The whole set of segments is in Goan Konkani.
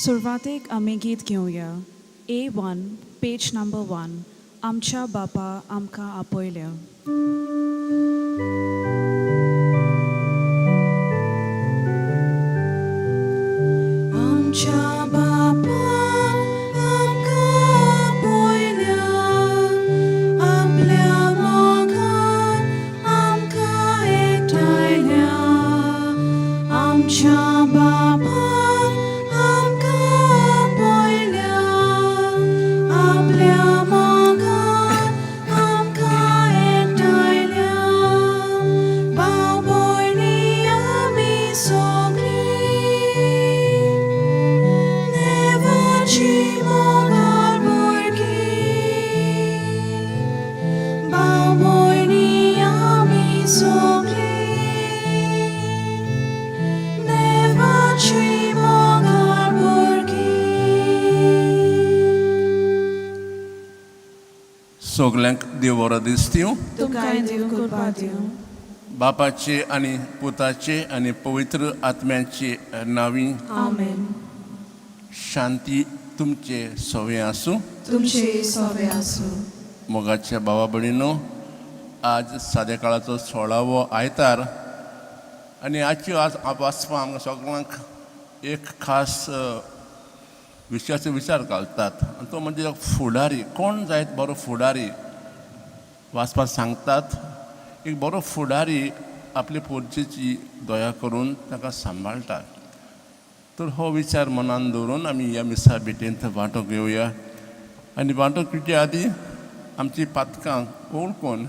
सुरवातेक आमी गीत घेवया. A1, page number 1. आमच्या बापा आमकां आपयल्या. आमच्या बापा आमकां आपयल्या, आपल्या मोगान आमकां एकठांयल्या. आमच्या बापा आमकां आपयल्या, आपल्या मोगान आमकां एकठांयल्या. भाव भयणी आमी सगळीं देवाची मोगाळ भुरगीं. भाव भयणी आमी सगळीं देवाची मोगाळ भुरगीं. सगल्यांक देव बरो दिसतीव. तुमकांय देव कृपा दिवं. बापाचे आनी पुताचे आनी पवित्र आत्म्याचे नांवी. आमेन. शांती तुमचे सवे आसूं. तुमचे सोवे आसूं. मोगाच्या भावा भयणीनो, आज साद्या काळाचो सोळावो आयतार आनी आजची आज वाचपां आमकां सगळ्यांक एक खास विशयाचो विचार घालतात आनी तो म्हणजे फुडारी. कोण जायत बरो फुडारी? वाचपाक सांगतात, एक बरो फुडारी आपले पोरचेची दया करून ताका सांबाळटा. तर हो विचार मनान दवरून आमी ह्या मिसा भेटेंत वांटो घेवया आनी वांटो घेवचे आदीं आमची पातकां ओळखून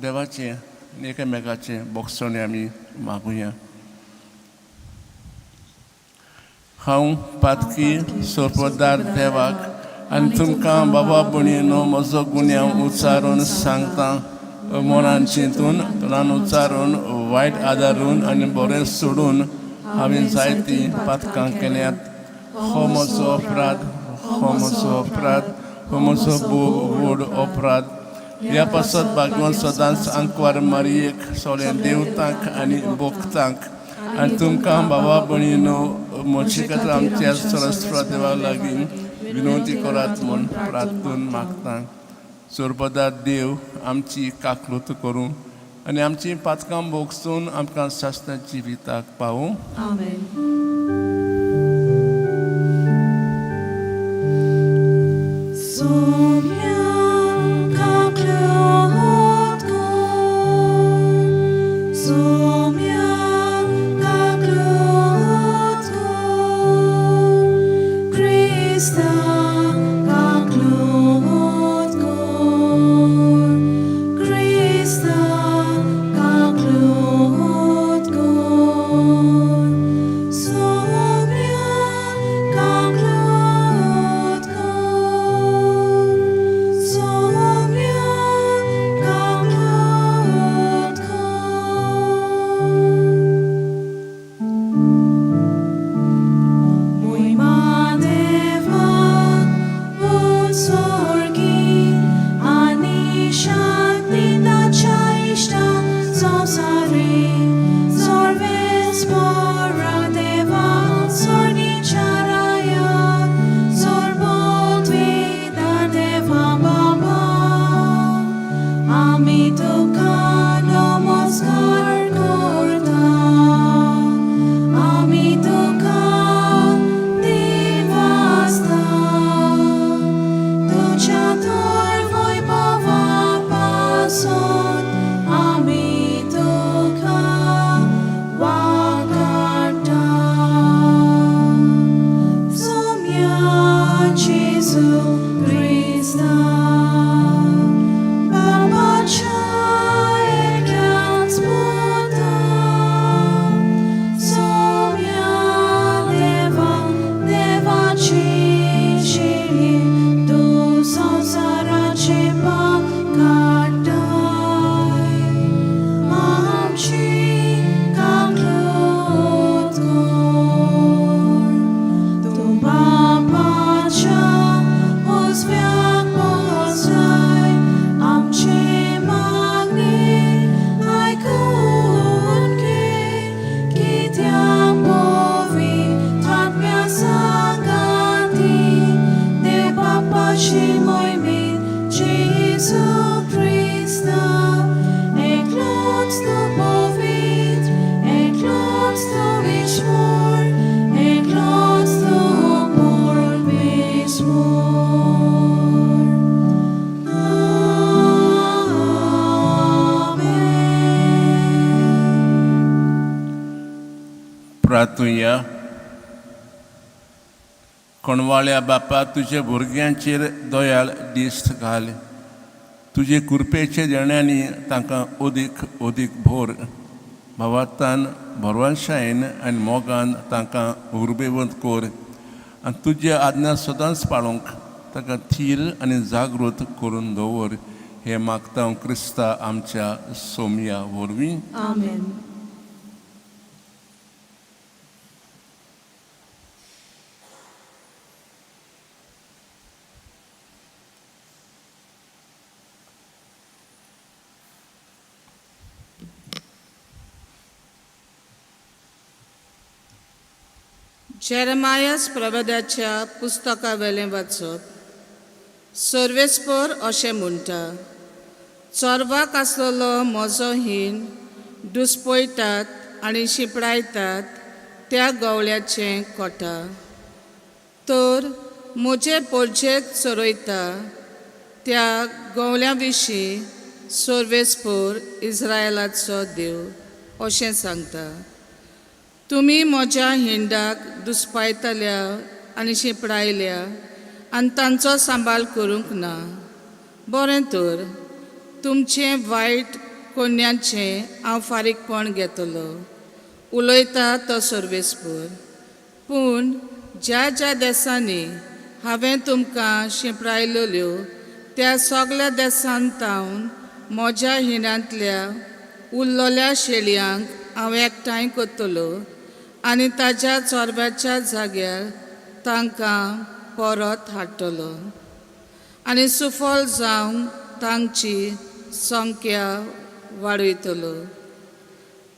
देवाचें आनी एकामेकाचें बोगसणें आमी मागुया. हांव पातकी सोपदार देवाक आनी तुमकां बाबा भयणीनो म्हजो गुन्यांव उच्चारून सांगता. मनान चिंतून, तोंडान उच्चारून, वायट आदारून आनी बरें सोडून हांवें जायतीं पातकां केल्यात. हो म्हजो अपराध, हो म्हजो अपराध, हो म्हजो भोव व्हड अपराध. ह्या पासत भागवंत सदांच आंकवार मारयेक, सगळ्या देवतांक आनी भक्तांक आनी तुमकां बाबा भयणीनो म्हजे खातीर आमच्या सरस्वती देवा लागीं विनवती करात म्हूण प्रार्थून मागता. सोरपदार देव आमची काकलूत करूं आनी आमची पातकां भोगसून आमकां सासणा जिविताक पावूं. आमेन. सोम्या काकलूत कर, सोम्या काकलूत कर, क्रिस्ता काकलूत कर, क्रिस्ता काकलूत कर, सोम्या काकलूत कर, सोम्या काकलूत कर. मोयमा देवाक Amen. प्रार्थुया. कोणवाळ्या बापा, तुज्या भुरग्यांचेर दयाळ दिश्ट घाल. तुजे कृपेचे देण्यांनी तांकां अदीक अदीक भोर भावार्थान, भरवंशायेन आनी मोगान तांकां उर्बेवंत कर आनी तुजे आज्ञा सदांच पाळूंक ताका थीर आनी जागृत करून दवर. हें मागता हांव क्रिस्ता आमच्या सोमया वरवीं. आमेन. जेरमायस प्रवादाच्या पुस्तकावेलें वाचप. सर्वेस्पर अशें म्हणटा, चोरवाक आसलेलो म्हजो हीण दुस्पयतात आनी शिंपडायतात त्या गवळ्याचें कोटा, तर म्हजे पोरजेक चरयता त्या गवळ्या विशीं सर्वेस्पर इस्रायलाचो देव अशें सांगता, तुमी म्हज्या हिंडाक दुस्पायतल्या आनी शिंपडायल्या आनी तांचो सांबाळ करूंक ना. बरें तर तुमचें वायट कोन्याचें हांव फारीकपण घेतलो, उलयता तो सर्वेस्पर. पूण ज्या ज्या देसांनी हांवें तुमकां शिंपडायल्यो त्या सगल्या देसान तावन म्हज्या हिंडांतल्या उरलेल्या शेळयांक हांव एकठांय करतलो आनी ताज्या चोरव्याच्या जाग्यार तांकां परत हाडटलो आनी सुफल जावंक तांची संख्या वाडयतलो.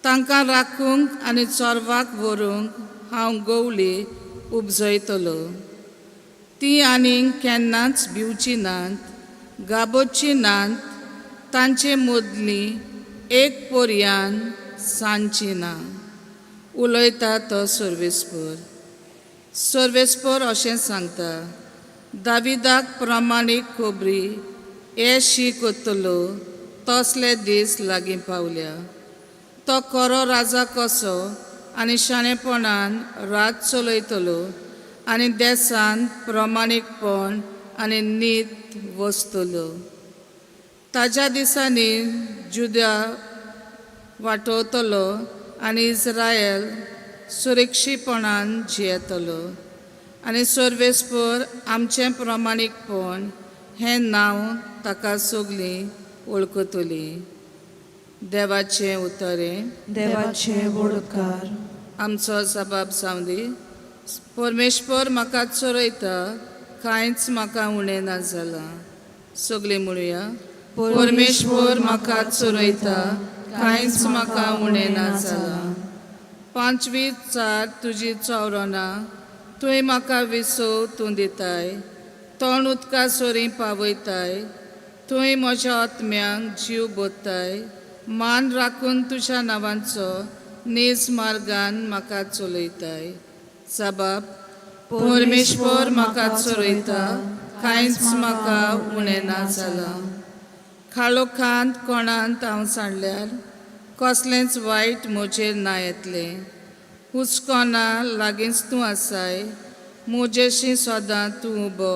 तांकां राखूंक आनी चोरवाक व्हरूंक हांव गवळी उपजयतलो. ती आनीक केन्नाच भिवची नात, गाबोची नात, तांचे मदली एक पोरयान सांजची ना, उलयता तो सर्वेस्पर. सर्वेस्पर अशें सांगता, दाविदाक प्रमाणीक खबरी हे शी करतलो तसले दीस लागीं पावल्या. तो खरो राजा कसो आनी शाणेपणान रात चलयतलो आनी देसान प्रमाणीकपण आनी नीत वसतलो. ताज्या दिसांनी जुद्या वाटवतलो आनी इस्रायल सुरक्षीपणान जियेतलो आनी सर्वेस्पर आमचें प्रमाणीकपण हें नांव ताका सगळीं वळखतलीं. देवाचें उतरें. देवाचे वडकार. आमचो जबाब जावं दी. परमेश्वर म्हाका चरयता, कांयच म्हाका उणें ना जालां. सगळीं म्हणुया, परमेश्वर म्हाका चरयता, कांयच म्हाका उणें ना जालां. पांचवी चार तुजी चवरना, तुवें म्हाका विसव तूं दिताय, तोंड उदका सरीं पावयताय. तुवें म्हज्या आत्म्यांक जीव बोत्ताय, मान राखून तुज्या नांवाचो नीज मार्गान म्हाका चलयताय. साबाब, परमेश्वर म्हाका चरयता, कांयच म्हाका उणें ना जालां. काळोखांत कोणांत हांव सांडल्यार कसलेंच वायट म्हजेर ना येतलें. हुस्कोना लागींच तूं आसाय, म्हजेशी सदां तूं उबो.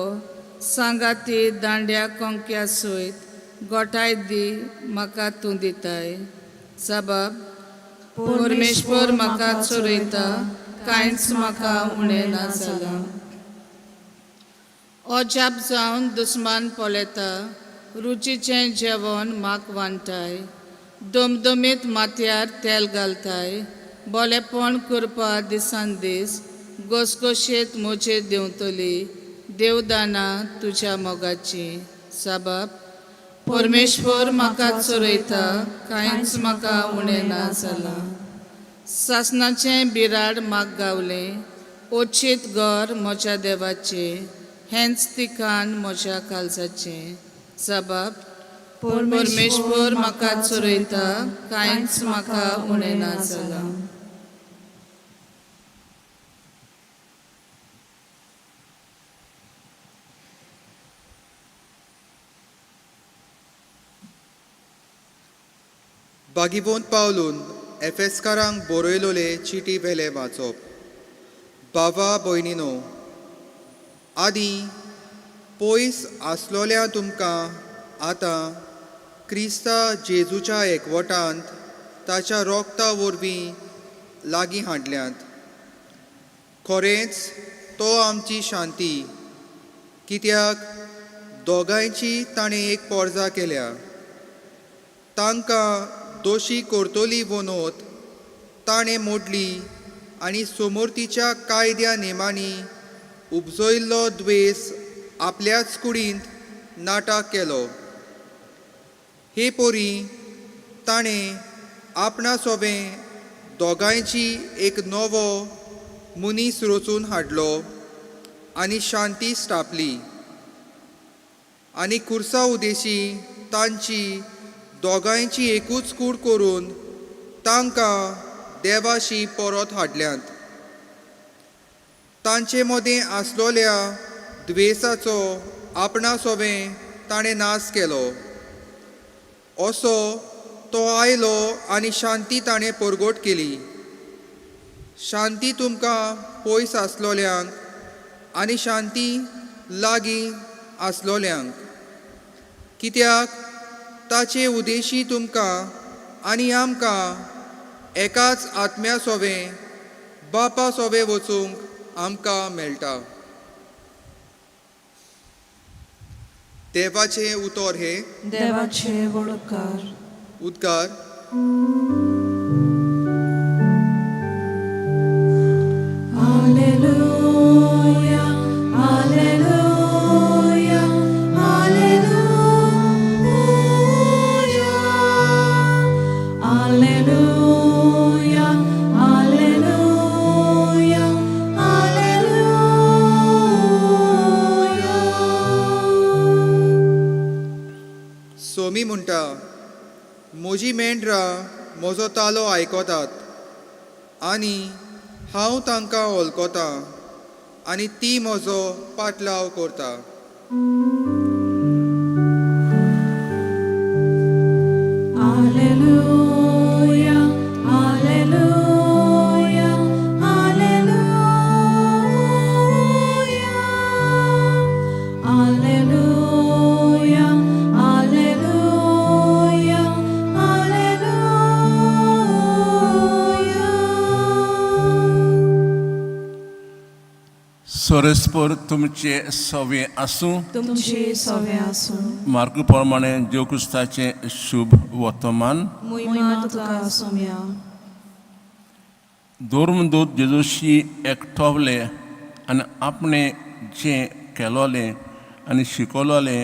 सांगाती दांड्या कोंक्या सयत गोठाय दी म्हाका तूं दिताय. साबाब, परमेश्वर म्हाका चरयता, कांयच म्हाका उणें ना जालां. अजाप जावन दुस्मान पळयता, रुचीचें जेवण म्हाक वांटाय. दमदमीत माथ्यार तेल घालताय. बोलेपण करपा दिसान दीस घसघशीत म्हजेर देंवतली देवदानां तुज्या मोगाची. साबाब, परमेश्वर म्हाका चरयता, कांयच म्हाका उणें ना जालां. सासणाचें बिराड म्हाका गावलें, ओचीत घर म्हज्या देवाचें, हेंच तिकान म्हज्या काळजाचें. साबाब, परमेश्वर म्हाका चरयता, कांयच म्हाका उणें ना जालां. बागीबोंत पावलून एफेस्कारांक बरयलोले चिटी वेले वाचप. बाबा भयणीनो, आदीं पयस आसलोल्या तुमकां आतां क्रिस्ता जेजूच्या एकवटांत ताच्या रोगता वरवीं लागीं हाडल्यात. खरेंच तो आमची शांती, कित्याक दोगांयची ताणें एक पोरजा केल्या. तांकां दोशी करतली वनोत ताणें मोडली आनी समोर्तीच्या कायद्या नेमांनी उपजयल्लो द्वेस आपल्याच कुडींत नाटक केलो. हे पोरी ताणें आपणा सोबें दोगांयची एक नवो मनीस रचून हाडलो आनी शांती स्थापली आनी खुर्सा उदेशी तांची दोगांयची एकूच कूड करून तांकां देवाशी परत हाडल्यांत. तांचे मदें आसलोल्या द्वेसाचो आपणा सोबें ताणें नाश केलो. असो तो आयलो आनी शांती ताणें परगट केली. शांती तुमकां पयस आसलोल्यांक आनी शांती लागीं आसलोल्यांक, कित्याक ताचे उदेशी तुमकां आनी आमकां एकाच आत्म्या सोबें बापा सोबें वचूंक आमकां मेळटा. देवाचें उतर हें. देवाचे वडोपकार. उद्गार. Alleluia, Alleluia, Alleluia, Alleluia, Alleluia, Alleluia. Somi म्हणटा, म्हजी मेंढरां म्हजो तालो आयकतात आनी हांव तांकां वळखतां आनी ती म्हजो पाटलाव करता. Alleluia, Alleluia, Alleluia, Alleluia, Alleluia, Alleluia. सोरस्पर तुमचे सवे आसूं. तुमचे सवे आसूं. मार्कू प्रमाणे देव क्रिस्ताचें शुभ वर्तमान. मोहिमा तुका सोम्या. धर्मदूत जेजूशी एकठोवले आनी आपणें जें केलोलें आनी शिकवलोलें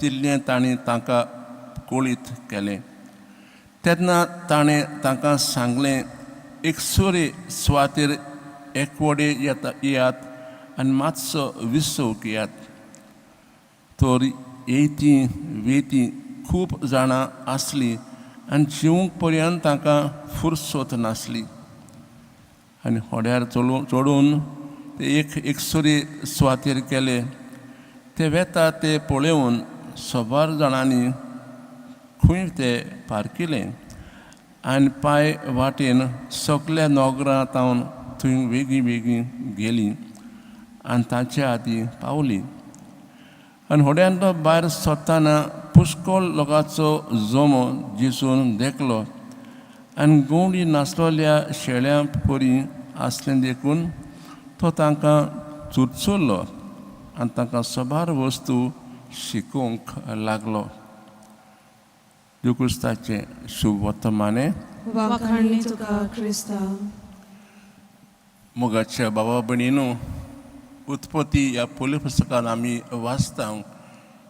तितलें तांणी तांकां कळीत केलें. तेन्ना ताणें तांकां सांगलें, एकसुरे सुवातेर एकवडे येता येयात आनी मातसो विसव घेयात. तर येयती वेती खूब जाणां आसलीं आनी जेवंक पर्यंत तांकां फुरसत नासली. आनी होड्यार चलून चडून ते एक एकसुरी सुवातेर गेले. ते वेता ते पळोवन सबार जाणांनी खंय ते पारकिले आनी पांय वाटेन सगल्या नगरां तावन थंय वेगळीं वेगळीं गेलीं आनी तांचे आदीं पावलीं. आनी होड्यांतलो भायर सरतना पुष्कळ लोकांचो जमो जेजून देखलो आनी गवंडी नासलोल्या शेळ्यां परी आसलें देखून तो तांकां चुरचुरलो आनी तांकां सबार वस्तू शिकोवंक लागलो. देव क्रिस्ताचें शुभ वर्तमाने. वाखाणणी तुका क्रिस्ता. मोगाच्या बाबा भयणीनो, उत्पत्ती ह्या पयल्या पुस्तकान आमी वाचता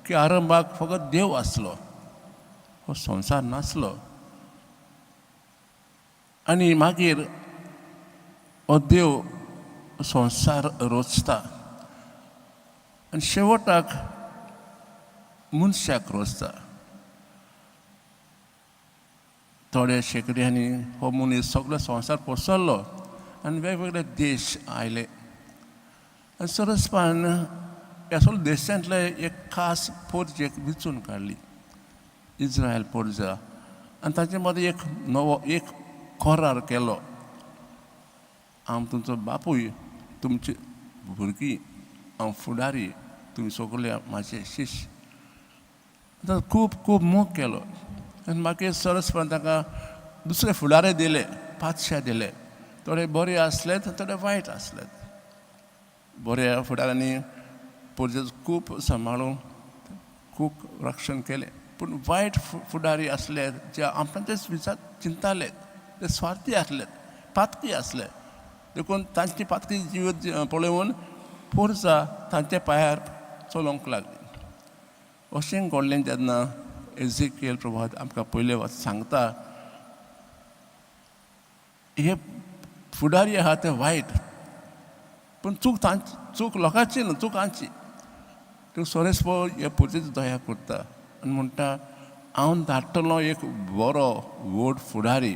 की आरंभाक फकत देव आसलो, हो संवसार नासलो. आनी मागीर हो देव संवसार रचता आनी शेवटाक मनशाक रचता. थोड्या शेंकड्यांनी हो मनीस सगलो संवसार पसरलो आनी वेगवेगळे देश आयले आनी सरसपण ह्या सगल्या देशांतले एक खास पोरजेक विचून काडली, इज्रायल पोरजा. आनी ताचे मदें एक नवो एक करार केलो. हांव तुमचो बापूय, तुमची भुरगीं, हांव फुडारी, तुमी सगळे म्हाजे शिश्य. आतां खूब खूब मोग केलो आनी मागीर सरसपण ताका दुसरे फुडारे दिले, पातशा दिले. थोडे बरे आसले तर थोडे वायट आसले. बऱ्या फुडाऱ्यांनी पोरजेचो खूब सांबाळून खूब रक्षण केलें, पूण वायट फुडारी आसले जे आपणाचेच विचार चिंताले, ते स्वार्थी आसले, पातकी आसले. देखून तांची पातकी जिवीत पळोवन पोरजा तांच्या पांयार चलोवंक लागली. अशें घडलें जेन्ना एझेकियल प्रभात आमकां पयले सांगता, हे फुडारी आहा ते वायट, पूण चूक तांची, चूक लोकांची न्हू, चूक आमची. त्यो सोरेस पळय हे पुर्तेच दया करता आनी म्हणटा, हांव धाडटलो एक बरो व्हड फुडारी,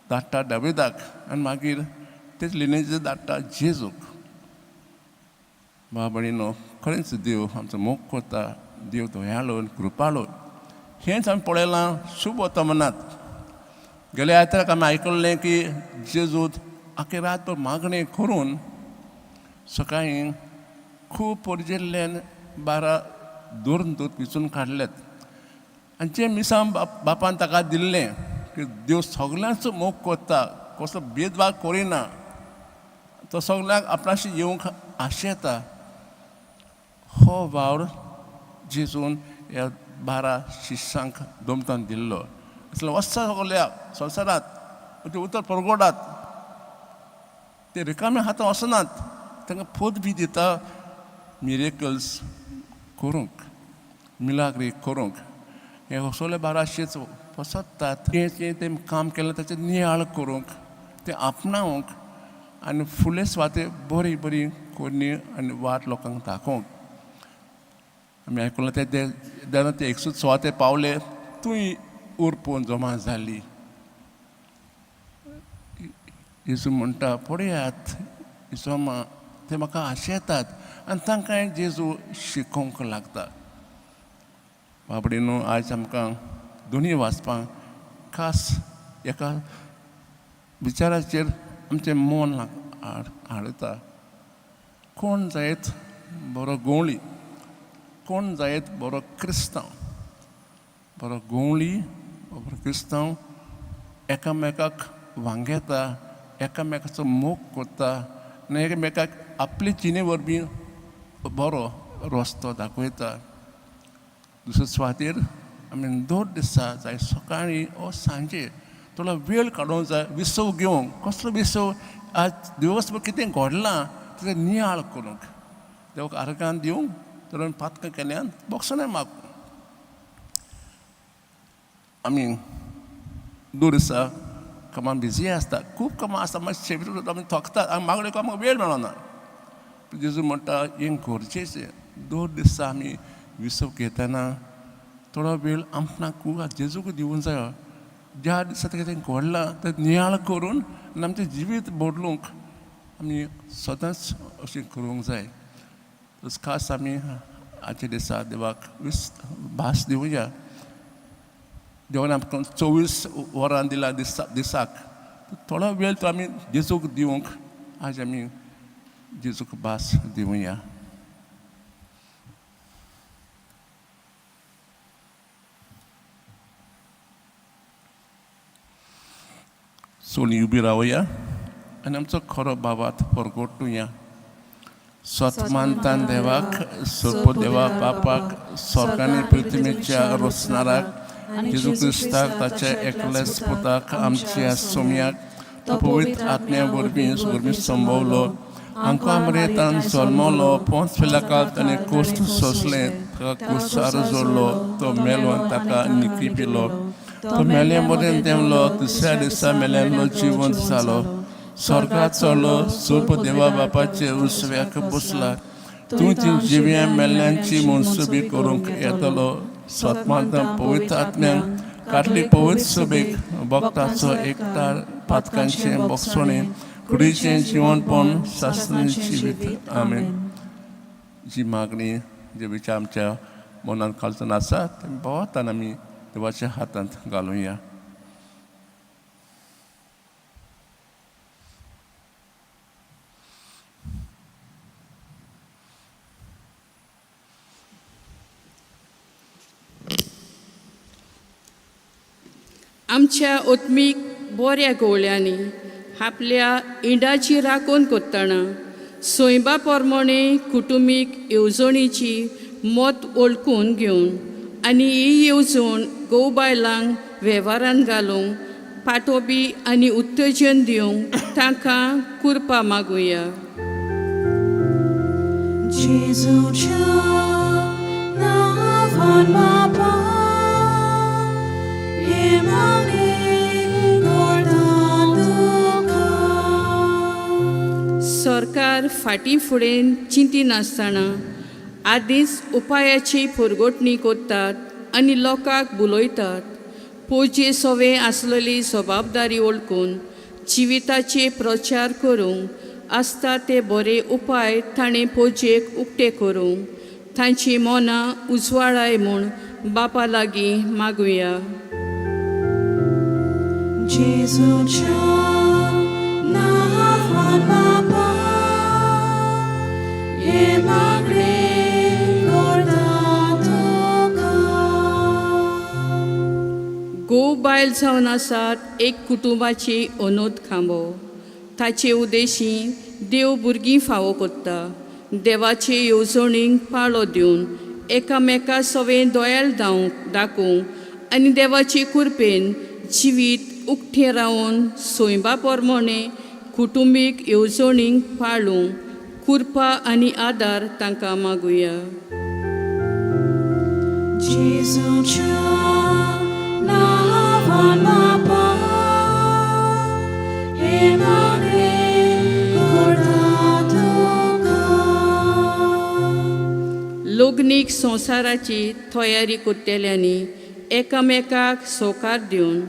धाडटा दाविदाक आनी मागीर तेच लिनेज धाडटा जेजूक. भाव भयणीनो, खरेंच देव आमचो मोग करता, देव दयाळू कृपाळू. हेंच आमी पळयलां शुभ वर्तमानांत. गेल्या आयताराक आमी आयकल्लें की जेजूत आखे रातभर मागणें करून सकाळीं खूब पोरजिल्ल्यान 12 दोन दूत विचून काडल्यात आनी जें मिसांव बापान ताका दिल्लें की देव सगल्यांचो मोग करता, कसलो भेदभाव करिना, तो सगल्यांक आपणाशी येवंक आशेता. हो वावर जेजून ह्या 12 शिश्यांक दमतान दिल्लो. असले वचता सगल्या संवसारांत तें उतर परगटात, ते रिकामे हातान वचनात, तांकां पदवी दिता मिरेकल्स करूंक, मिलाग्री करूंक. हे सगळे 12 शीच पसत्तात तें जें तें काम केलें ताचें नियाळ करूंक, तें आपणावंक आनी फुडले सुवातेर बरी बरी करणी आनी वाट लोकांक दाखोवंक. आमी आयकलां तें जेन्ना ते एकसूत सुवातेर पावले थंय उरपून जमा जाली. जेजू म्हणटा, पळयात जमा ते म्हाका आशेतात आनी तांकां जेजू शिकोवंक लागता. बाबडीनो, आयज आमकां दोनूय वाचपाक खास एका विचाराचेर आमचें मन हाडता. कोण जायत बरो गवळी, कोण जायत बरो क्रिस्तांव? बरो गवळी, बरो क्रिस्तांव एकामेकाक वांगेता, एकामेकाचो मोग करता आनी एकामेकाक आपले जिणे वरवीं बरो रस्तो दाखयता. दुसरे सुवातेर आमी दर दिसा जाय सकाळीं ओ सांजे थोडो वेळ काडूंक जाय विसव घेवंक. कसलो विसव? आज दिवसभर कितें घडलां तें नियाळ करूंक, देवाक आर्गां दिवंक, तर आमी पातकां केल्यान बोगसणें मागूंक. आमी दर दिसा कामां बिजी आसता, खूब कामां आसता, मागीर शेवटी आमी थकतात आनी मागण्यो आमकां वेळ मेळना. जेजू म्हणटा हें गरजेचें, दर दिसा आमी विसव घेतना थोडो वेळ आपणाक जेजूक दिवंक जायो. ज्या दिसा कितें घडलां तें नियाळ करून आनी आमचें जिवीत बदलूंक आमी सदांच अशें करूंक जाय. तस खास आमी आजच्या दिसा देवाक भास दिवया. देवान आमकां 24 वरां दिला दिसाक, थोडो वेळ तो आमी जेजूक दिवंक आज आमी जेजूक भास दिवया. सोनी उबी रावया आनी आमचो खरो बाबात परगटुया. सतमानतान देवाक, सोपो देवा बापाक, स्वर्गानी पृथ्वीच्या रोसणाराक, जेजू क्रिस्ताक ताच्या एकल्याच पुताक आमच्या सोम्याक, तो पवित्र आत्म्या वरवीं वरवीं संभवलो, आमकां मरेतान जल्मलो, पोंच पिलाकाल ताणें कोश्ट सोंसलें, ताका कुसार जोडलो, तो मेलो आनी ताका निकी पिलो, तो मेले मरेन देंवलो, दुसऱ्या दिसा मेल्यांतलो जिवंत जालो, स्वर्गात चडलो, सोप देवा बापाचे उसव्याक बसला, तूं ती जिव्या मेल्ल्यांची मनसुबी करूंक येतलो. सतमानता पवित्र आत्म्यांक काटली पवित्र सभेक भक्ताचो एकठार पातकांचें बोगसणें कुडीचें जिवनपण सासणाचें जिवीत. आमेन. जी मागणी, जे विचार आमच्या मनांत कालचून आसा ते भोवतान आमी देवाच्या हातांत घालुया. आमच्या ओत्मीक बोऱ्या गोवळ्यांनी आपल्या इंडाची राखण करतना सैमा प्रमाणे कुटुंबीक येवजणेची मत वळखून घेवन आनी ही येवजण घोव बायलांक वेव्हारान घालूंक पाटोबी आनी उत्तेजन दिवंक तांकां कुरपा मागुया. जेजूच्या नांवान बापा हें मागणें करता तुका. सरकार फाटीं फुडें चिंतिनासतना आदींच उपायाची पुरगोटणी करतात आनी लोकांक बुलयतात. पोजे सवे आसलेली जबाबदारी वळखून जिविताचे प्रचार करूंक आसता ते बरे उपाय ताणें पोजेक उक्ते करूंक तांची मनां उजवाडाय म्हूण बापा लागीं मागुया. जेजूच्या नांवान बापा हें मागणें करता तुका. घोव बायल जावन आसात एक कुटुंबाची अनोद खांबो. ताचे उद्देशी देव भुरगीं फावो करता. देवाचे येवजणीक पाळो दिवन एकामेका सवें दोयाल दाखोवंक आनी देवाचे कृपेन जिवीत उक्तें रावन सैमा प्रमाणे कुटुंबीक येवजणीक पाळूंक कृपा आनी आदार तांकां मागुया. जेजूच्या नांवान बापा हें मागणें करता तुका. लग्नीक संवसाराची तयारी करतल्यांनी एकामेकाक सौकार दिवन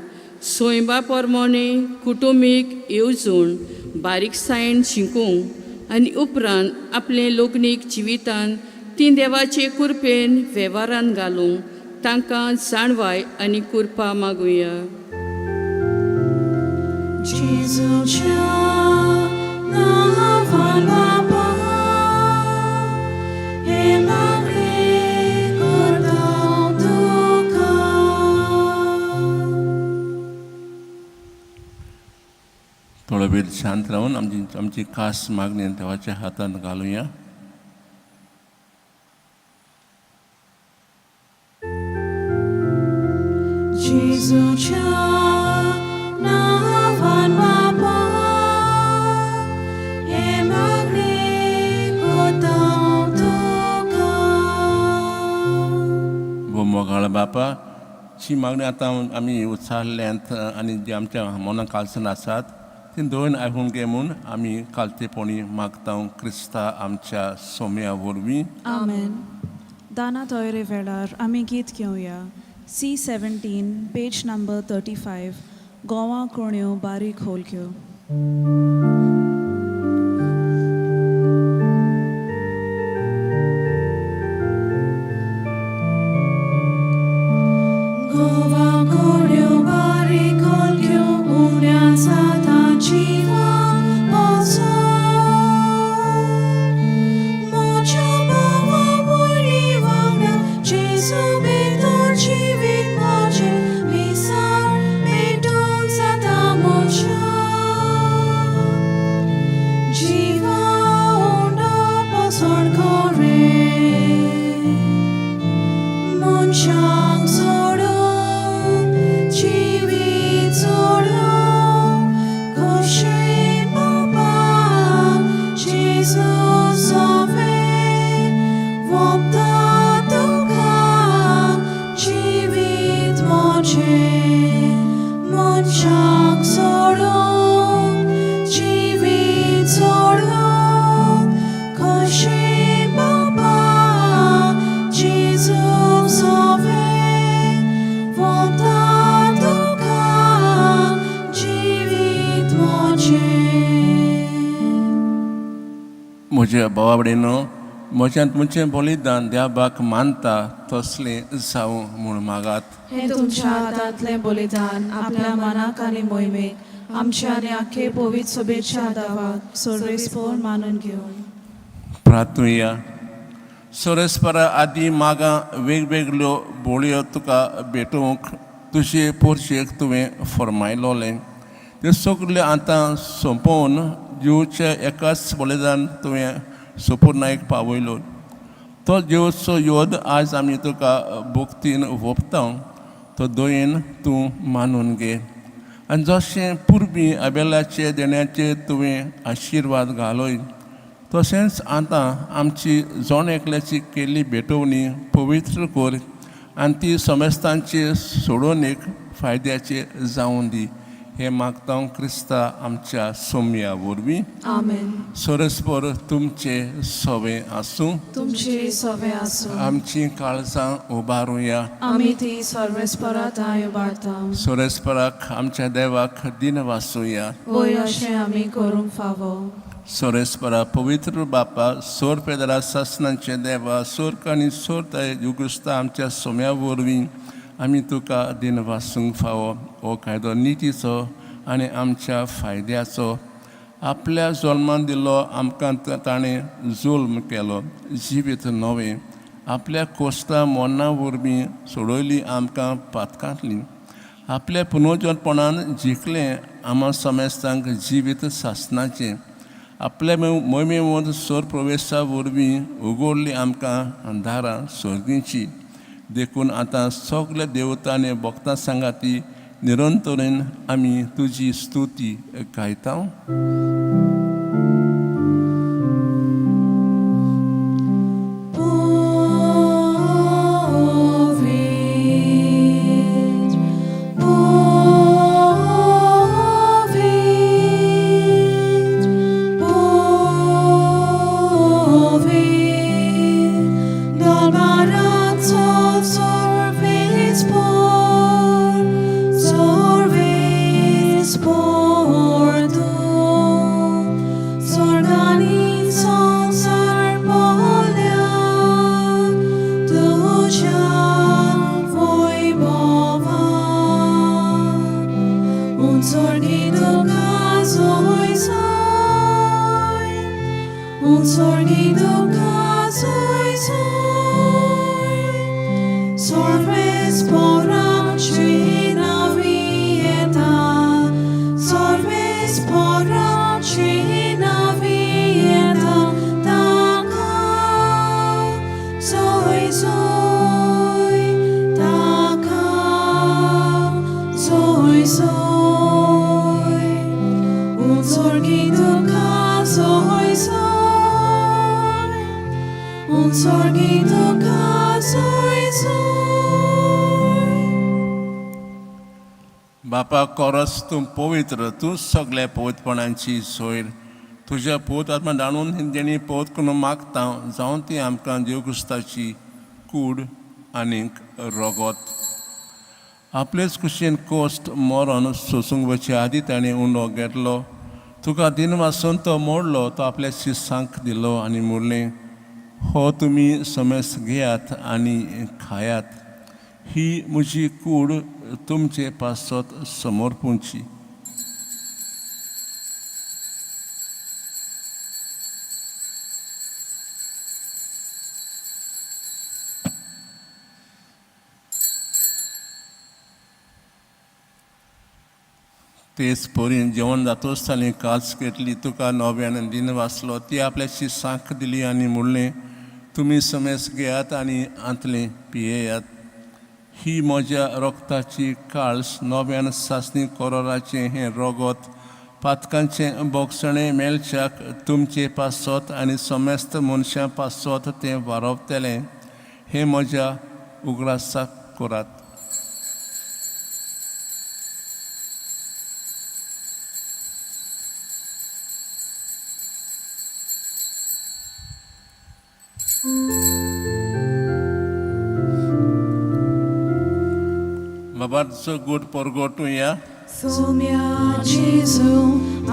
सैमा प्रमाणे कुटुंबीक येवजण बारीकसायेन शिकूंक आनी उपरांत आपले लग्नीक जिवितान ती देवाचे कृपेन वेव्हारान घालूंक तांकां जाणवाय आनी कृपा मागुया. जेजूच्या नांवान बापा हें मागणें करता तुका. थोडो वेळ शांत रावन आमची आमची खास मागणी देवाच्या हातांत घालुया. जेजूच्या नांवान बापा हें मागणें करता तुका. भोव मोगाळ बापा, जी मागणी आतां आमी उच्चारल्यांत आनी जी आमच्या मनां कालसान आसात ती दोन आयकून घे म्हूण आमी कालतेपणी मागता क्रिस्ता आमच्या सोम्या वरवीं. आमेन. दाना तोयरे वेळार आमी गीत घेवया C17 page number 35, Goa कोण्यो बारीक खोलक्यो. गोवा कोण्यो बारीक खोलक्यो उण्या जाता जिवान वचोन. म्हज्या भावा भयणी वांगडा जेजू भितर जिवीत म्हजें मिसाळ पेटून जाता म्हज्या. जिवा उंडो पसण करे मनशांक सोडून जिवीत सोडून खोशी बाबा जेजू सोवे वोपता तुका जिवीत म्हजें. मनशांक सोडून जिवीत सोडून खोशी बाबा जेजू सोवे वोपता तुका जिवीत म्हजें. म्हज्या भावा भयणीनो, म्हज्यान तुमचें बलिदान देवाक मानता तसलें जावं म्हूण मागात. हें तुमच्या हातांतलें बलिदान आपल्या मनाक आनी मोहिमेक आमच्या आनी आख्खे पवित्र सभेच्या दावाक सर्वेस्पोर मानून घेवन. प्रार्थुया. सोरेस्परा आदी मागां वेगवेगळ्यो बोळयो तुका भेटोवंक तुजे पोरशेक तुवें फर्मायलोलें त्यो सगल्यो आतां सोंपोवन जिवच्या एकाच बलिदान तुवें सुपुर्नायक पावयलो. तो जिवचो योद आज आमी तुका भक्तीन वोपता तो दयेन तूं मानून घे आनी जशें पुर्वी आबेलाचे देण्याचे तुवें आशिर्वाद घालय तशेंच आतां आमची जण एकल्याची केल्ली भेटवणी पवित्र कर आनी ती समेस्तांचे सोडोवणेक फायद्याचे जावं दी. हें मागता क्रिस्ता आमच्या सोम्या वरवीं. आमेन. सरस्पर तुमचे सवे आसूं. तुमचे सवे आसूं. आमची काळजां उबारुया. आमी ती सर्वेस्परा दाय उबारता. सोरेस्पराक आमच्या देवाक दिन वासुया. वय अशें आमी करूंक फावो. सोरेस्परा पवित्र बापा सोर पेदरा सासनांचे देवा सोर्क आनी सोर युगुस्ता आमच्या सोम्या वरवीं आमी तुका दिन वासूंक फावो. हो कायदो नितीचो आनी आमच्या फायद्याचो. आपल्या जल्मान दिल्लो आमकां ताणें जुल्म केलो जिवीत नवें आपल्या कोस्ता मोन्ना वरवीं सोडयली आमकां पातकांतली. आपल्या पुनर्जनपणान जिखलें आमा समेस्तांक जिवीत सासनाचें. आपल्या मोहिमेवंत सोर प्रवेशा वरवीं उगडली आमकां दारां सर्गीची. देखून आतां सगल्या देवता आनी भक्तां सांगाती निरंतरेन आमी तुजी स्तुती गायता. बापा कोरस तूं पवित्र तूं सगल्या पवित्रपणांची सोयर. तुज्या पोत आत्मा जाणून देणी पोत करून मागता जावन ती आमकां देव क्रिस्ताची कूड आनीक रोगोत. आपलेच कुशीन कोस्ट मरण सोसूंक वचचे आदी ताणें उंडो घेतलो. तुका दिन वासून तो मोडलो तो आपल्या शिसांक दिलो आनी म्हणलें हो तुमी समेस घेयात आनी खायात. ही म्हजी कूड तुमचे पासत समर्पूंची. तेच परीन जेवण जातोच ताणें काज घेतली तुका नव्यान दिन वाचलो ती आपल्या शिसांक दिली आनी म्हणलें तुमी समेस घेयात आनी आंतलें पियेयात. ही म्हज्या रोगताची काळस नव्यान सासणी कोरोराचें हें रोगोत पातकांचें बोगसणें मेळच्याक तुमचे पासत आनी समेस्त मनशां पासत तें वारोवतलें. हें म्हज्या उगडासाक करात. बाबाचो गोड परगटुया. सोम्या जेजू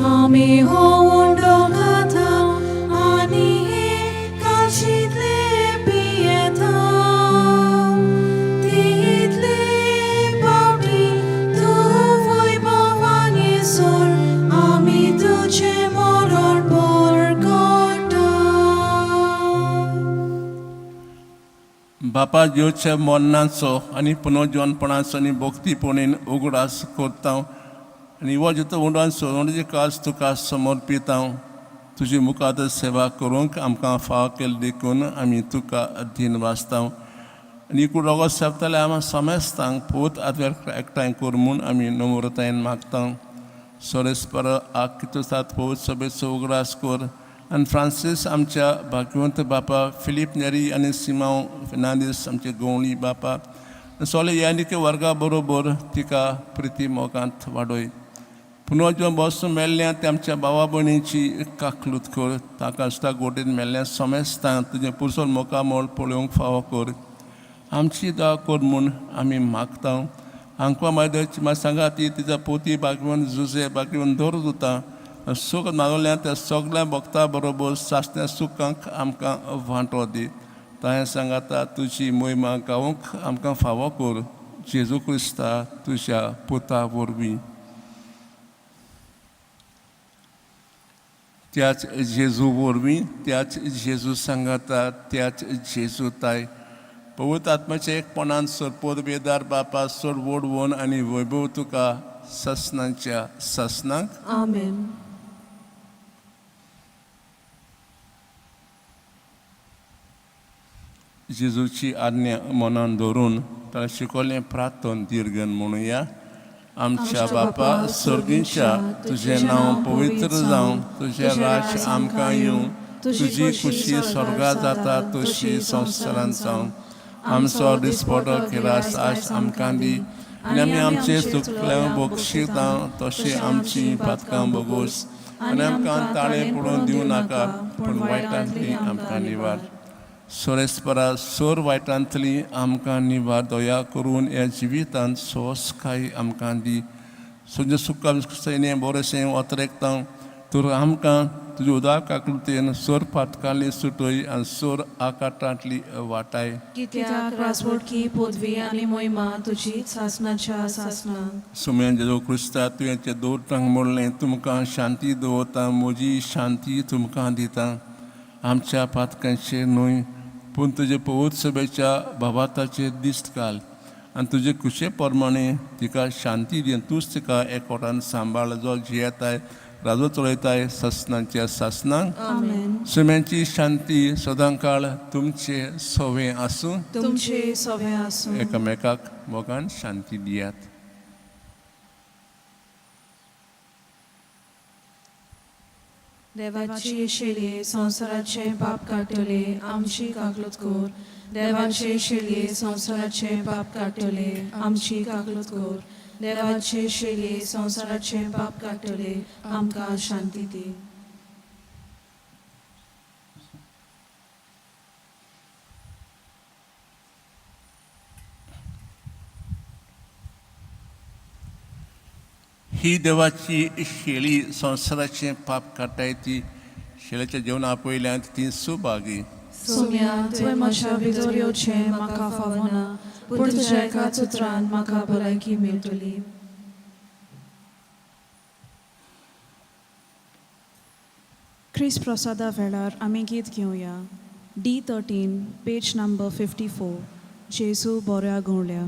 आमी हो उंडो खाता आनी हे काळशींतलें बापा जेवच्या मरणाचो आनी पुनर्जिवनपणाचो आनी भक्तीपणीन उगडास करता आनी हो जितो उंडान सोडण्याची काज तुका समर्पिता. तुजी मुखार सेवा करूंक आमकां फाव केली देखून आमी तुका अधीन वाचता आनी इकूड रोगो सेपताले आमी समेस्तांक पोत आदवेर एकठांय कर म्हूण आमी नम्रतायेन मागता. सोरेस्पर आकितो सात पोत सभेचो उगडास कर आनी फ्रांसीस आमच्या भाग्यवंत बापा फिलीप नेरी आनी सिमांव फेर्नांदीस आमचे गवळी बापा सोले यानिके वर्गा बरोबर तिका प्रिती मोगांत वाडय. पुनर्जन्म बसून मेल्ल्या ते आमच्या भावा भयणीची काकलूत कर. ताका सुद्दां गोटेन मेल्ल्या समेस्तांक तुजें पुरसोल मुखामळ पळोवंक फावो कर. आमची दया कर म्हूण आमी मागता. आमकां मागीर सांगा ती तिच्या पोती बागवून जुजे बागवून दवर दिता सूख मागल्या त्या सगळ्या भक्ता बरोबर सासण्या सुखांक आमकां वांटो दी. ताणें सांगाता तुजी मोहिमा गावंक आमकां फावो कर जेजू क्रिस्ता तुज्या पुता वरवीं. त्याच जेजू वरवीं त्याच जेजू सांगाता त्याच जेजू ताय पवित्र आत्म्याच्या एकपणान सरपोत बेदार बापा सोड वोडवून आनी वैभव तुका ससनांच्या ससनांक. आमेन. जेजूची आज्ञा मनान धरून ताणें शिकवलें प्रार्थन दीर्घन म्हणुया. आमच्या बापा सर्गीच्या तुजें नांव पवित्र जावं, तुजें राज्य आमकां येवं, तुजी खुशी स्वर्गा जाता तशी संवसारांत जावं. आमचो दिसपटो किरास आज आमकां दी आनी आमी आमचे चुकले बक्षिता तशी आमची पातकां बोगोस आनी आमकां ताळे पडोवन दिवं नाका पूण वायटांतली आमकां निवार. सोरेस्परा सोर वायटांतली आमकां निवार. दया करून ह्या जिवितांत सोंसकाय आमकां दी. तुजें सुखा सैन्य बरेंशें वतरेकता तर आमकां तुज्या उदार काकृतीन सोर पातकांतली सुटय आनी सोर आकाटांतली वाटाय. कित्याक रासवटकी पदवी आनी मोहिमा तुजी सासनाच्या सासनाक. सुम्यान जेजू क्रिस्ता तुवें ते दोटांक म्हणलें तुमकां शांती दवरता म्हजी शांती तुमकां दिता. आमच्या पातकांचेर न्हय पूण तुजे पवित्र सभेच्या भावाताचेर दिश्ट घाल आनी तुजे खुशे प्रमाणे तिका शांती दी. तूंच तिका एकवटान सांबाळ जो जियेताय राजो चलयताय ससनांच्या सासनांक. आमेन. सुम्यांची शांती सदांकाळ तुमचे सोवे आसूं. तुमचे सोवे आसूं. एकामेकाक मोगान शांती दियात. देवाची शेलये संवसाराचे पाप काडटले आमची काकलूत कर. देवाचे शेलये संवसाराचे पाप काडटले आमची काकलूत कर. देवाचे शेलये संवसाराचे पाप काडटले आमकां शांती दी. ही देवाची शेळी संवसाराचें पाप काडटाय ती शेळेच्या जेवणा पयल्यान ती सुभागी. सोम्या तुवें म्हज्या भितर येवचें म्हाका फावना पूण तुज्या एकाच उतरान म्हाका भलायकी मेळटली. क्रिस प्रसादा वेळार आमी गीत घेवया. D 13 page number 54. जेजू बोऱ्या गवळ्या.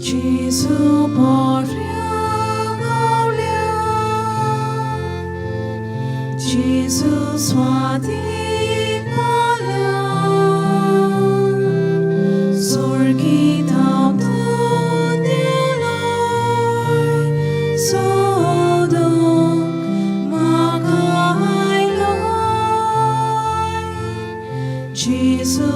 Gesù Gesù swadik Sorgitam Sodok makailoi Gesù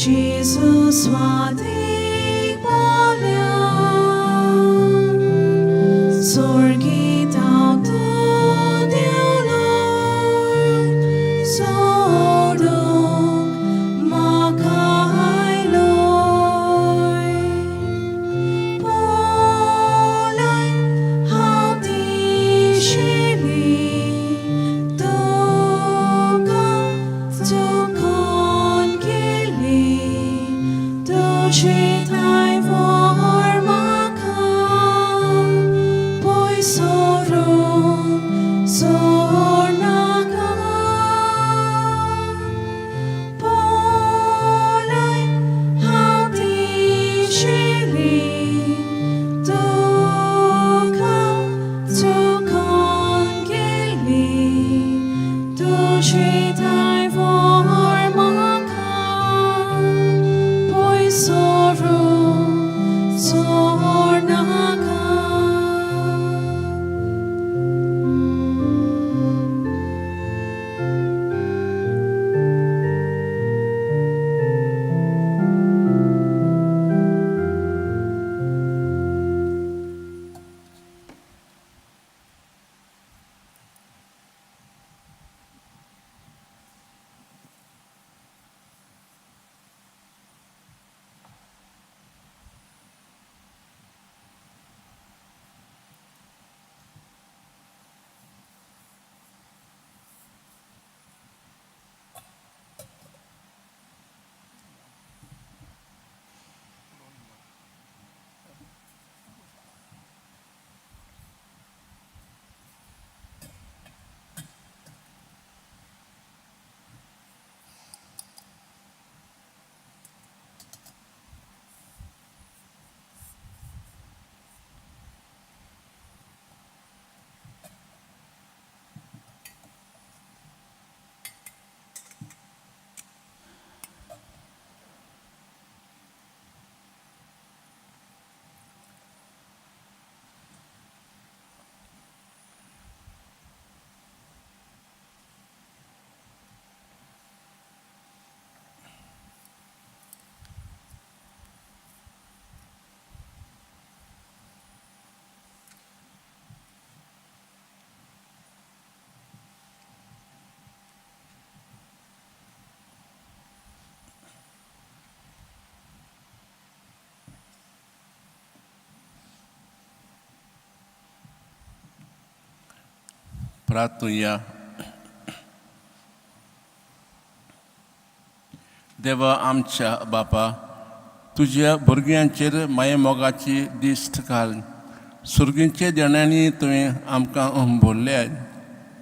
Gesù swadik Sorgitam tu Dios. प्रार्थुया. देवा आमच्या बापा, तुज्या भुरग्यांचेर मायेमोगाची दिश्ट घाल. सुर्गींच्या देण्यांनी तुवें आमकां भरल्या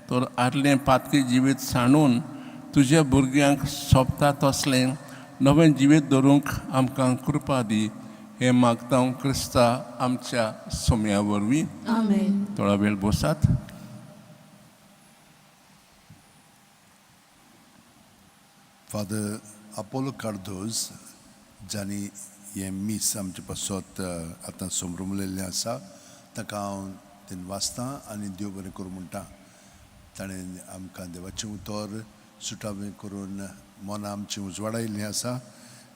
तर आदलें पातकी जिवीत सांडून तुज्या भुरग्यांक सोबता तसलें नवें जिवीत दवरूंक आमकां कृपा दी. हें मागता क्रिस्ता आमच्या सोम्या वरवीं. आमेन. थोडो वेळ बसात. फादर अपोलो कार्दोज जांणी हें मीस आमचे पासत आतां समरमलेलें आसा, ताका हांव तें वाचतां आनी देव बरें करूं म्हणटा. ताणें आमकां देवाचें उतर सुटावें करून मनां आमचीं उजवाडायिल्लीं आसा.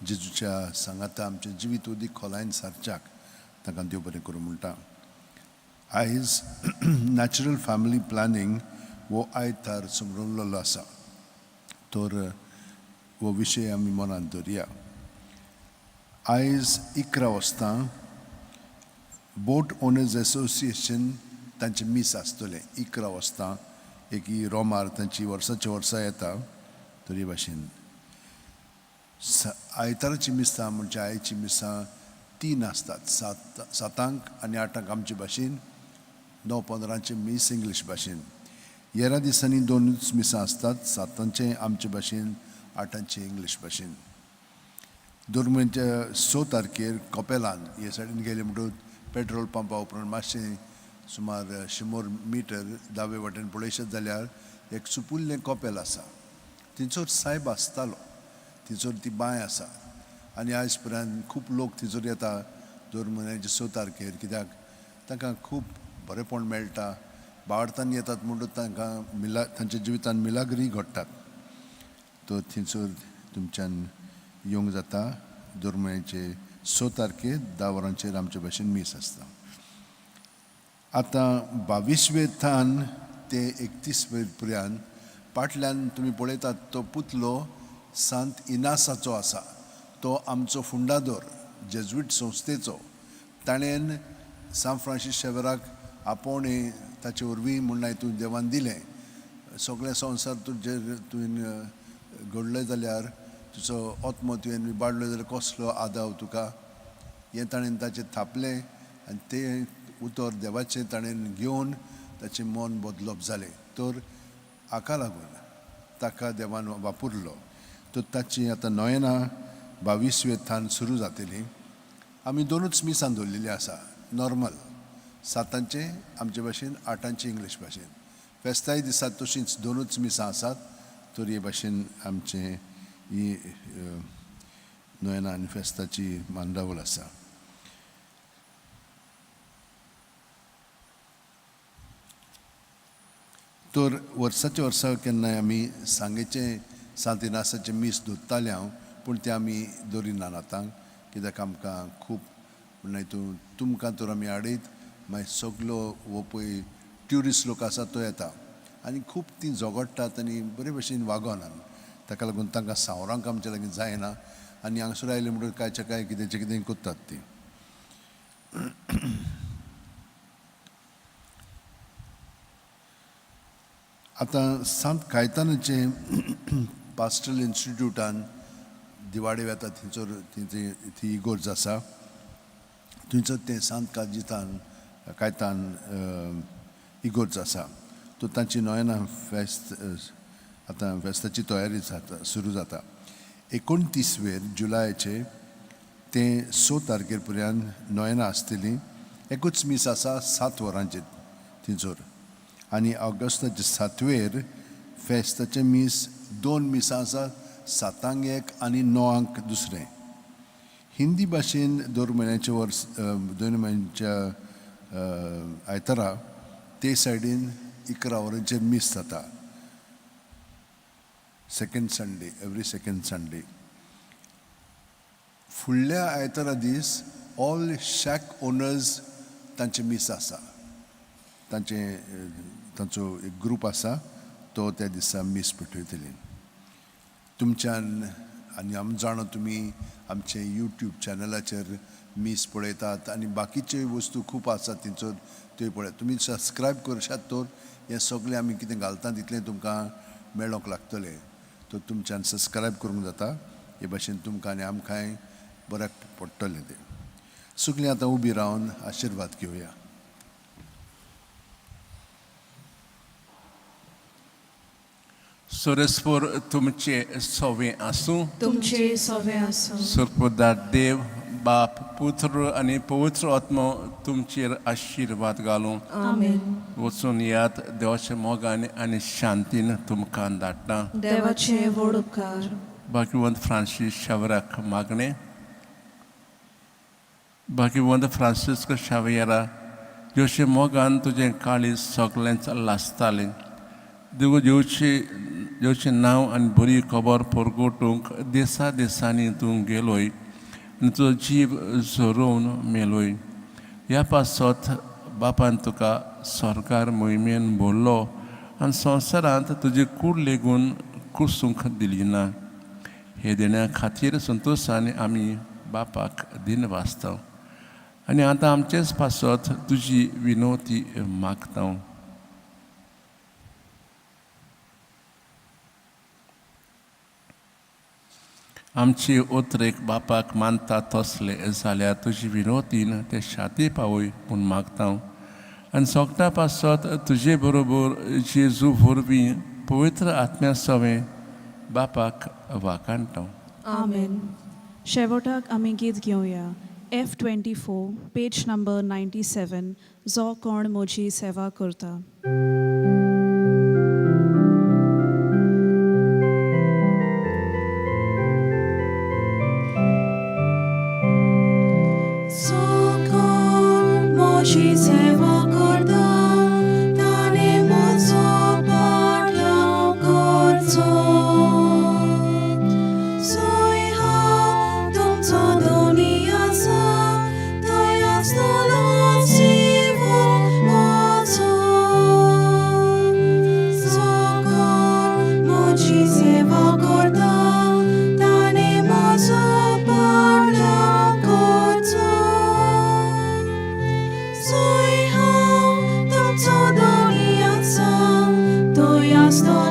जेजूच्या सांगाता आमचें जिवीत उदीक खोलायन सारच्याक ताका देव बरें करूं म्हणटा. आयज नॅचरल फॅमिली प्लॅनिंग हो आयतार समरमलेलो आसा, तर हो विशय आमी मनांत धरया. आयज 11 वाजता बोट ओनर्स एसोसिएशन तांचें मीस आसतलें. 11 वाजता एक ही रोमार तांची वर्साच्या वर्सा येता. तरी भाशेन आयताराची मिसां म्हणजे आयची मिसां 3 आसतात, 7 आनी 8 आमचे भाशेन, 9:15 मीस इंग्लीश भाशेन. येरा दिसांनी 2 मिसां आसतात, 7 आमचे भाशेन, 8 इंग्लीश भाशेन. दोन म्हयन्याच्या 6 तारखेर कपेलान हे सायडीन गेले म्हणटकूच पेट्रोल पंपा उपरांत मातशें सुमार 100 मिटर दावे वाटेन पळयशें जाल्यार एक सुपुल्लें कपेल आसा. थंयसर सायब आसतालो, थंयसर ती बांय आसा आनी आयज पर्यंत खूब लोक थंयसर येता दर म्हयन्याचे 6 तारखेर, कित्याक तांकां खूब बरेंपण मेळटा. बावडतान येतात म्हणटकूच तांकां तांच्या जिवितान मिलाग्री घडटात. तर थंयसर तुमच्यान येवंक जाता. दर म्हयन्याचे 6 तारखेर 10 वरांचेर आमचे भाशेन मीस आसता. आतां 22 थान ते 31 पर्यंत पाटल्यान तुमी पळयतात तो पुतलो सांत इनासाचो आसा. तो आमचो फुंडादोर जेज्वीट संस्थेचो. ताणें सांत फ्रांसीस शेवराक आपोवणें ताचे वरवीं म्हूण तूं देवान दिलें. सगळें संवसार तुजेर तुवें घडलें जाल्यार तुजो आत्मो तुवें विबाडलो जाल्यार कसलो आदाव तुका, हें ताणें ताचें थापलें आनी तें उतर देवाचें ताणें घेवन ताचें मन बदलप जालें. तर हाका लागून ताका देवान वापरलो. तर ताची आतां नोयेना 22 थान सुरू जातली. आमी 2 मिसां दवरलेलीं आसा नॉर्मल, 7 आमचे भाशेन, 8 इंग्लीश भाशेन. फेस्ताय दिसा तशींच 2 मिसां आसात. तर हे भाशेन आमचें ही नोयेना आनी फेस्ताची मांडावळ आसा. तर वर्साच्या वर्सा केन्नाय आमी सांगेचें सांत इनासाचें मीस दवरतालें हांव, पूण तें आमी दवरिनात आतां, कित्याक आमकां खूब म्हणल्यार तूं तुमकां तर आमी हाडयत मागीर सगलो हो पळय ट्युरिस्ट लोक आसा तो येता आनी खूब तीं झगडटात आनी बरे भशेन वागोनात. ताका लागून तांकां सावरांक आमच्या लागीं जायना आनी हांगसर आयले म्हणटकच कांयच्या कांय कितेंचें कितें करतात तीं. आतां सांत कायतानाचें पास्टल इन्स्टिट्यूटान दिवाडे वेता थंयसर ती इगोर्ज आसा. थंयसर तें सांत काजितान कायतान इगोर्ज आसा. तर तांची नोयेना फेस्त आतां फेस्ताची तयारी जाता, सुरू जाता. 29 जुलयाचे ते 6 तारखेर पर्यंत नोयेना आसतली. एकूच मीस आसा 7 वरांचेर थंयसर. आनी ऑगस्टाचे 7वेर फेस्ताचें मीस 2 मिसां आसा, 7 एक आनी 9 दुसरें. हिंदी भाशेन दर म्हयन्याचे वर्स 2 म्हयन्याच्या आयतारा ते सायडीन 11 वरांचेर मीस जाता. Second Sunday, every second Sunday. फुडल्या आयतारा दीस ऑल शॅक ओनर्स तांचें मीस आसा. तांचो एक ग्रूप आसा तो त्या दिसा मीस पेटयतली. तुमच्यान आनी आमी जाणा तुमी आमचे यूट्यूब चॅनलाचेर मीस पळयतात आनी बाकीच्योय वस्तू खूब आसात थंयसर त्यो पळयात. तुमी सबस्क्रायब करशात तर हें सगळें आमी कितें घालता तितलें तुमकां मेळोंक लागतलें. तर तुमच्यान सबस्क्रायब करूंक जाता. हे भाशेन तुमकां आनी आमकांय बऱ्याक पडटलें तें. सगळीं आतां उबी रावन आशिर्वाद घेवया. सुरेस्पोर तुमचे सोवे आसूं. तुमचे सोवे आसूं. सुरपुदार देव बाप पुत्र आनी पवित्र आत्मो तुमचेर आशिर्वाद घालूं. आमेन. वचून यात देवाच्या मोगान आनी शांतीन तुमकां धाडटा. देवाचे व्हड उपकार. भाग्यवंत फ्रांसीस शावराक मागणें. भाग्यवंत फ्रांसिस्क शावयरा, जोशी मोगान तुजें काळीज सगळेंच लासतालें, देव जेवची जेवचें नांव आनी बरी खबर परगटूंक दिसा दिसांनी तूं गेलोय आनी तुजो जीव झरोवन मेलोय. ह्या पासत बापान तुका सरकार मोहिमेन भरलो आनी संवसारांत तुजी कूड लेगून कुसूंक दिली ना. हे देण्या खातीर संतोशान आमी बापाक दिन वाचता आनी आतां आमचेच पासत तुजी विनवती मागता. आमची उतरेक बापाक मानता तसले जाल्यार तुजी विनवतीन ते शाती पावय म्हूण मागता आनी सोगटा पासत तुजे बरोबर जेजू वरवीं पवित्र आत्म्या सवें बापाक वाखाणटा. आमेन. शेवटाक आमी गीत घेवया F24 page number 97, जो कोण म्हजी सेवा करता. जो कोण म्हजी सेवा करता ताणें म्हजो पाटलाव करचो. सोय हांव तुमचो दोनी आसा थंय आसतलो सेवक म्हजो. जो कोण म्हजी सेवा करता ताणें म्हजो पाटलाव करचो. सोय हांव तुमचो दोनी आसा थंय आसतलो.